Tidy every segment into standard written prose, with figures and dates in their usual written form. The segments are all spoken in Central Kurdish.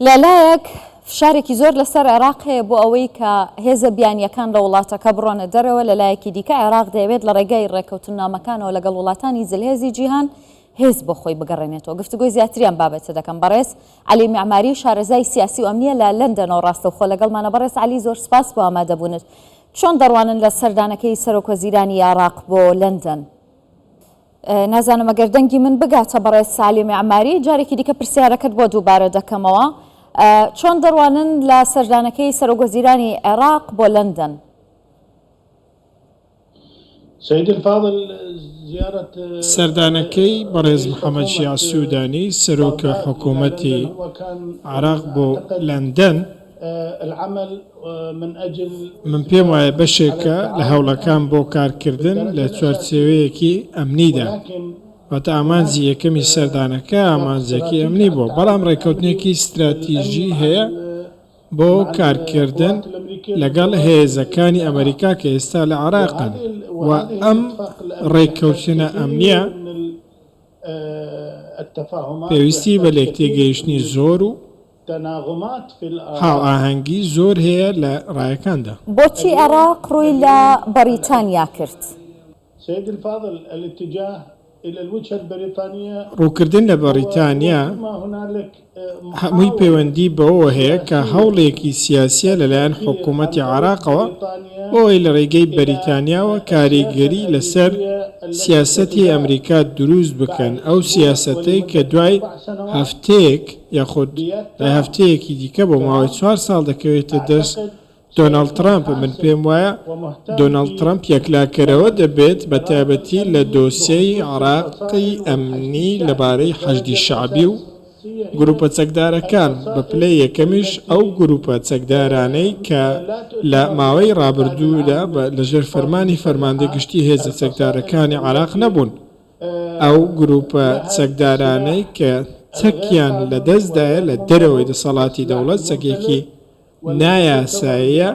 لە لایەک فشارێکی زۆر لەسەر عێراق هەیە بۆ ئەوەی کە هێزە بیانییەکان لە وڵاتەکە بڕۆنە دەرەوە، لە لایەکی دیکە عێراق دەیەوێت لە ڕێگای ڕێککەوتننامەکانەوە لەگەڵ وڵاتانی زلهێزی جیهان هێز بۆ خۆی بگەڕێنێتەوە. گفتوگۆی زیاتری ئەم بابەتە دەکەم بەڕێز عەلی میعماری شارەزای سیاسی و ئەمنییە لە لەندەنەوە ڕاستەوخۆ لەگەڵمانە. بەڕێز عەلی زۆر سپاس بۆ ئامادەبوونت. چۆن دەڕوانن لە سەردانەکەی سەرۆکوەزیرانی عێراق بۆ لەندەن؟ نازانم ئەگەر دەنگی من بگاتە بەڕێز سالم عەماری، جارێکی دیکە پرسیارەکەت بۆ دووبارە دەکەمەوە. چۆن دەڕوانن لە سەردانەکەی سەرۆکوەزیرانی عێراق بۆ لەندەن؟ سەردانەکەی بەڕێز محەمەد شیاع سوودانی، سەرۆکی حکوومەتی عێراق بۆ لەندەن، من پێم وایە بەشێکە لە هەوڵەکان بۆ کارکردن لە چوارچێوەیەکی ئەمنیدا، واتە ئامانجی یەکەمی سەردانەکە ئامانجێکی ئەمنی بووە، بەڵام ڕێککەوتنێکی ستراتیژی هەیە بۆ کارکردن لەگەڵ هێزەکانی ئەمەریکا کە ئێستا لە عێراقن و ئەم ڕێککەوتنە ئەمنییە پێویستی بە لێکتێگەیشتنی زۆر و هاوئاهەنگی زۆر هەیە لە ڕایەکاندا. بۆچی عێراق ڕووی لە بەڕیتانیا کرد؟ ڕووکردن لە بەڕیتانیا هەمووی پەیوەندی بەوەوە هەیە کە هەوڵێکی سیاسییە لەلایەن حکوومەتی عێراقەوە بۆ ئەوەی لە ڕێگەی بەریتانیاوە کاریگەری لەسەر سیاسەتی ئەمریکا دروست بکەن، ئەو سیاسەتەی کە دوای هەفتەیەک یاخود لە هەفتەیەکی دیکە بۆ ماوەی چوار ساڵ دەکەوێتە دەست دۆناڵد ترەمپ، من پێم وایە دۆناڵد ترەمپ یەکلاکەرەوە دەبێت بە تایبەتی لە دۆسیەی عێراقی ئەمنی لەبارەی حەشدی شەعبی و گروپە چەکدارەکان، بە پلەی یەکەمیش ئەو گروپە چەکدارانەی کە لە ماوەی رابردوودا لەژێر فەرمانی فەرماندەی گشتی هێزە چەکدارەکانی عێراق نەبوون. ئەو گروپە چەکدارانەی کە چەکیان لەدەستدایە لە دەرەوەی دەسەڵاتی دەوڵەت چەکێکی نایاساییە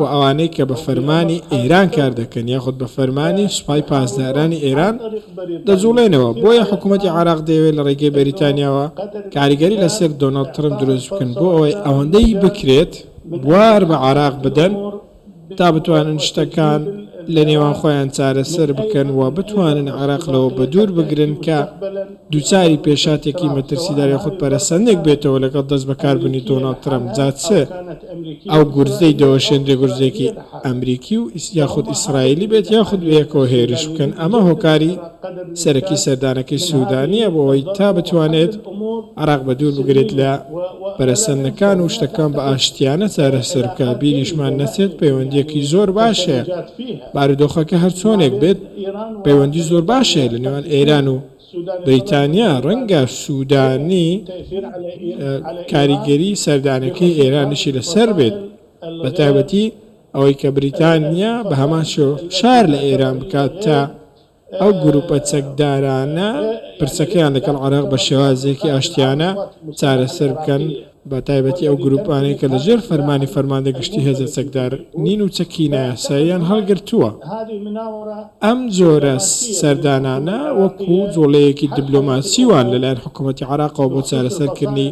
و ئەوانەی کە بە فەرمانی ئێران کار دەکەن یاخود بە فەرمانی سوپای پاسدارانی ئێران دەجوڵێنەوە، بۆیە حکومەتی عێراق دەیەوێت لە ڕێگەی بەریتانیاوە کاریگەری لەسەر دۆناڵد ترەمپ دروست بکەن بۆ ئەوەی ئەوەندەی بکرێت بوار بە عێراق بدەن تا بتوانن شتەکان لە نێوان خۆیان چارەسەر بکەن و بتوانن عێراق لەوە بەدوور بگرن کە دووچاری پێشهاتێکی مەترسیدار یاخود پەرەسەندنێک بێتەوە لەگەڵ دەستبەکاربوونی دۆناڵد ترەمپ جا چ ئەو گورزەی دەوەشێنرێ گورزێکی ئەمریکی و یاخود ئیسرائیلی بێت یاخود بەیەکەوە هێرش بکەن ئەمە هۆکاری سەرەکی سەردانەکەی سودانیە بۆ ئەوەی تا بتوانێت عێراق بەدوور بگرێت لە پەرەسەندنەکان و شتەکان بە ئاشتیانە چارەسەر بکات، بیریشمان نەچێت پەیوەندییەکی زۆر باش هەیە، بارودۆخەکە هەرچۆنێک بێت پەیوەندی زۆر باش هەیە لە نێوان ئێران و بریتانیا، ڕەنگە سودانی کاریگەری سەردانەکەی ئێرانیشی لەسەر بێت، بەتایبەتی ئەوەی کە بریتانیا بە هەمان شێوە فشار لە ئێران بکات تا ئەو گروپە چەکدارانە پرسەکەیان لەگەڵ عێراق بە شێوازێکی ئاشتیانە چارەسەر بکەن، بە تایبەتی ئەو گروپانەی کە لەژێر فەرمانی فەرماندەی گشتی هێزە چەکدار نین و چەکی نایاساییان هەڵگرتووە. ئەم جۆرە سەردانانە وەکو جوڵەیەکی دبلۆماسی وان لەلایەن حکومەتی عێراقەوە بۆ چارەسەرکردنی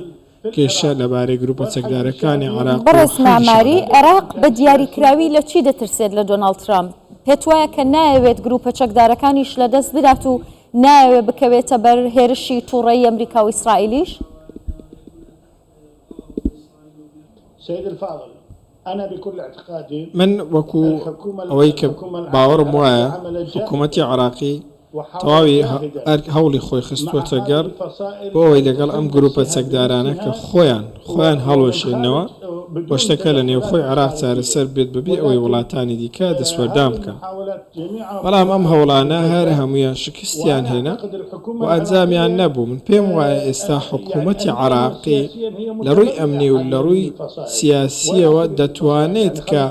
کێشە لەبارەی گروپە چەکدارەکانی عێراق و بەڕێز حەشدی معماری، شەعبی. عێراق بە دیاریکراوی لە چی دەترسێت لە دۆناڵد ترامپ؟ پێتوایە کە نایەوێت گروپە چەکدارەکانیش لەدەست بدات و نایەوێت بکەوێتە بەر هێرشی توڕەیی ئەمریکا و ئیسرائیلیش؟ من وەکو ئەوەی کە باوەڕم وایە حکوومەتی عێراقی تەواوی هەوڵی خۆی خستووەتە گەڕ بۆ ئەوەی لەگەڵ ئەم گرووپە چەکدارانە کە خۆیان خۆیان هەڵوەشێننەوە و شتەکە لە نێوخۆی عێراق چارەسەر بێت بەبێ ئەوەی وڵاتانی دیکە دەستوەردان بکەن. بەڵام ئەم هەوڵانە هەر هەموویان شکستیان هێنا و ئەنجامیان نەبوو. من پێم وایە ئێستا حکوومەتی عێراقی لە ڕووی ئەمنی و لە ڕووی سیاسییەوە دەتوانێت کە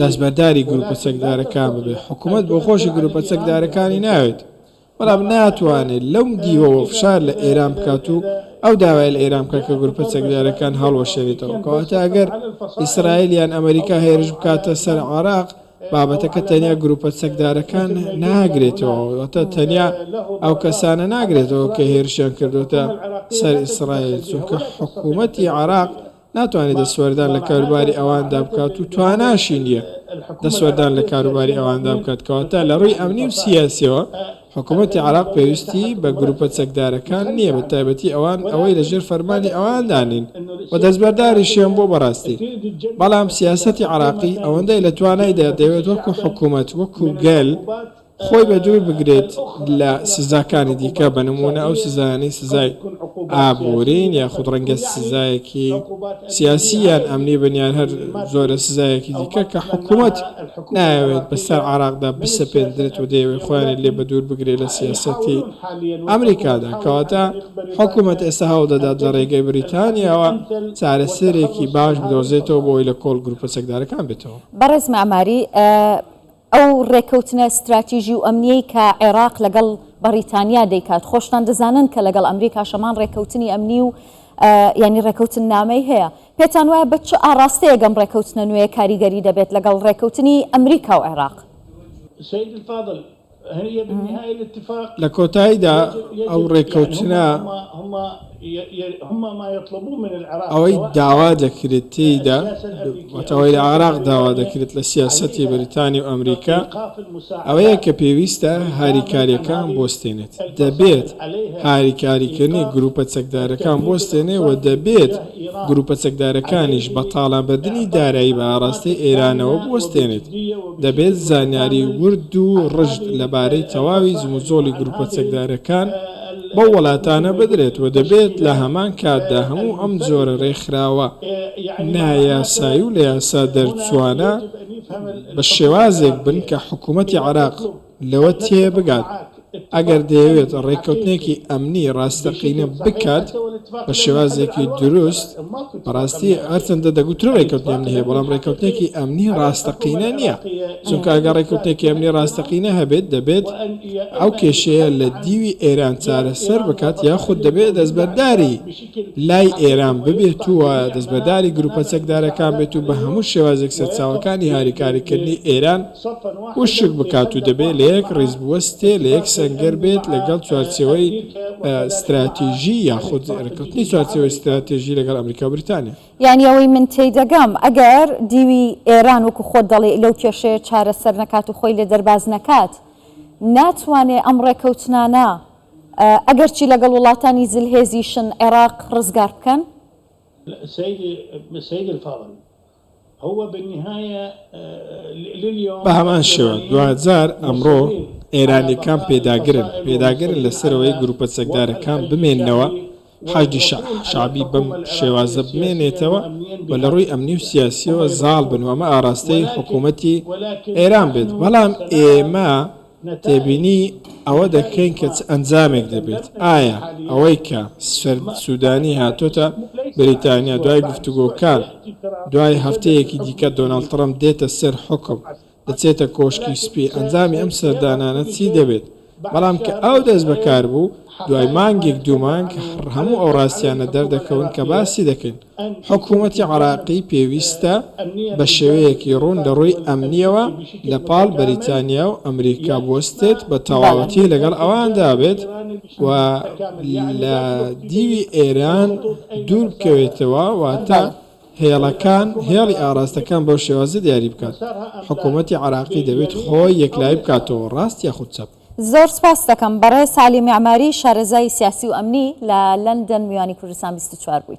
دەستبەرداری گروپە چەکدارەکان ببێت، حکومەت بۆ خۆشی گروپە چەکدارەکانی ناوێت، بەڵام ناتوانێت لەم دیوەوە فشار لە ئێران بکات و ئەو داوایە لە ئێران بکات کە گروپە چەکدارەکان هەڵوەشێنێتەوە، کەواتە ئەگەر ئیسرائیل یان ئەمەریکا هێرش بکاتە سەر عێراق، بابەتەکە تەنیا گروپە چەکدارەکان ناگرێتەوە، واتە تەنیا ئەو کەسانە ناگرێتەوە کە هێرشیان کردۆتە سەر ئیسرائیل، چونکە حکومەتی عێراق. ناتوانێت دەستوەردان لە کاروباری ئەواندا بکات و تواناشی نییە دەستوەردان لە کاروباری ئەواندا بکات، کەواتە لە ڕووی ئەمنی و سیاسیەوە حکوومەتی عێراق پێویستی بە گرووپە چەکدارەکان نییە بە تایبەتی ئەوان ئەوەی لە ژێر فەرمانی ئەواندا نین و دەستبەرداریشیان بووە بەڕاستی بەڵام سیاسەتی عێراقی ئەوەندەی لە توانایدا دەیەوێت وەکو حکوومەت وەکو گەل خۆی بە دوور بگرێت لە سزاکانی دیکە، بە نموونە ئەو سزایانەی سزای ئابوورین یاخود ڕەنگە سزایەکی سیاسی یان ئەمنی بن یان هەر جۆرە سزایەکی دیکە کە حکوومەت نایەوێت بەسەر عێراقدا بسەپێندرێت و دەیەوێت خۆیانی لێ بە دوور بگرێت لە سیاسەتی ئەمریکادا. کەواتە حکوومەت ئێستا هەوڵ دەدات لە ڕێگەی بریتانیاوە چارەسەرێکی باش بدۆزێتەوە بۆ ئەوەی لە کۆڵ گرووپە چەکدارەکان بێتەوە. بەڕێز مەعماری، ئەو ڕێکەوتنە ستراتیژی و ئەمنیەی کە عێراق لەگەڵ بەڕیتانیا دەیکات، خۆشتان دەزانن کە لەگەڵ ئەمریکاش هەمان ڕێکەوتنی ئەمنی و یانی ڕێکەوتننامەی هەیە. پێتان وایە بە چ ئاڕاستەیەک ئەم ڕێکەوتنە نوێیە کاریگەری دەبێت لەگەڵ ڕێکەوتنی ئەمریکا و عێراق؟ لە کۆتاییدا ئەو ڕێککەوتنە ئەوەی داوا دەکرێت تێیدا، واتە ئەوەی لە عێراق داوا دەکرێت لە سیاسەتی بەریتانی و ئەمریکا ئەوەیە کە پێویستە هاریکارییەکان بوەستێنێت. دەبێت هاریکاریکردنی گرووپە چەکدارەکان بوەستێنێ و دەبێت گرووپە چەکدارەکانیش بە تاڵانبردنی دارایی بە ئاراستەی ئێرانەوە بوەستێنێت. دەبێت زانیاری ورد و ڕژد لەبارەی تەواوی جموجۆڵی گروپە چەکدارەکان بەو وڵاتانە بدرێت و دەبێت لە هەمان کاتدا هەموو ئەم جۆرە ڕێکخراوە نایاسایی و لە یاسا دەرچووانە بە شێوازێک بن کە حکوومەتی عێراق لەوە تێبگات ئەگەر دەیەوێت ڕێککەوتنێکی ئەمنی ڕاستەقینە بکات بە شێوازێکی دروست، بەڕاستی هەرچەندە دەگوترێ ڕێککەوتنی ئەمنی هەیە، بەڵام ڕێککەوتنێکی ئەمنی ڕاستەقینە نییە، چونکە ئەگەر ڕێککەوتنێکی ئەمنی ڕاستەقینە هەبێت دەبێت ئەو کێشەیە لە دیوی ئێران چارەسەر بکات یاخود دەبێت دەستبەرداری لای ئێران ببێت و دەستبەرداری گروپە چەکدارەکان بێت و بە هەموو شێوازێک سەرچاوەکانی هاریکاریکردنی ئێران وشک بکات و دەبێ لە یەک ڕیز بوەستێ، لە یەک سەنگەر بێت لەگەڵ چوارچێوەی ستراتیژی یاخود ڕێککەوتنی چوارچێوەی ستراتێژی لەگەڵ ئەمریکا و بریتانیا. یانی ئەوەی من تێیدەگەم ئەگەر دیوی ئێران وەکو خۆت دەڵێی لەو کێشەیە چارەسەر نەکات و خۆی لێ دەرباز نەکات ناتوانێ ئەم ڕێکەوتنانە ئەگەرچی لەگەڵ وڵاتانی زلهێزیشن عێراق ڕزگار بکەن؟ بە هەمان شێوە دواجار ئەمڕۆ ئێرانییەکان پێداگرن پێداگرن لەسەر ئەوەی گروپە چەکدارەکان بمێننەوە، حەشدی شەعبی بەم شێوازە بمێنێتەوە و لە ڕووی ئەمنی و سیاسییەوە زاڵ بن و ئەمە ئاراستەی حکوومەتی ئێران بێت، بەڵام ئێمە تێبینی ئەوە دەکەین کە چ ئەنجامێک دەبێت، ئایا ئەوەی کە سودانی هاتۆتە بریتانیا دوای گفتوگۆکان، دوای هەفتەیەکی دیکە دۆناڵد ترەمپ دێتە سەر حوکم، دەچێتە کۆشکی سپی، ئەنجامی ئەم سەردانانە چی دەبێت؟ بەڵام کە ئەو دەستبەکار بوو، دوای مانگێک دوو مانگ هەموو ئەو ڕاستیانە دەردەکەون کە باسی دەکەین. حکوومەتی عێراقی پێویستە بە شێوەیەکی ڕوون لە ڕووی ئەمنییەوە لە پاڵ بەریتانیا و ئەمریکا بوەستێت، بە تەواوەتی لەگەڵ ئەواندا بێت و لە دیوی ئێران دوور بکەوێتەوە، واتە هێڵەکان، هێڵی ئاراستەکان بەو شێوازە دیاری بکات. حکوومەتی عێراقی دەبێت خۆی یەکلایی بکاتەوە، ڕاست یاخود چەپ. زۆر سپاست دەکەم بەڕێز عەلی میعماری شارەزای سیاسی و ئەمنی لە لەندەن میوانی کوردستان 24 بوویت.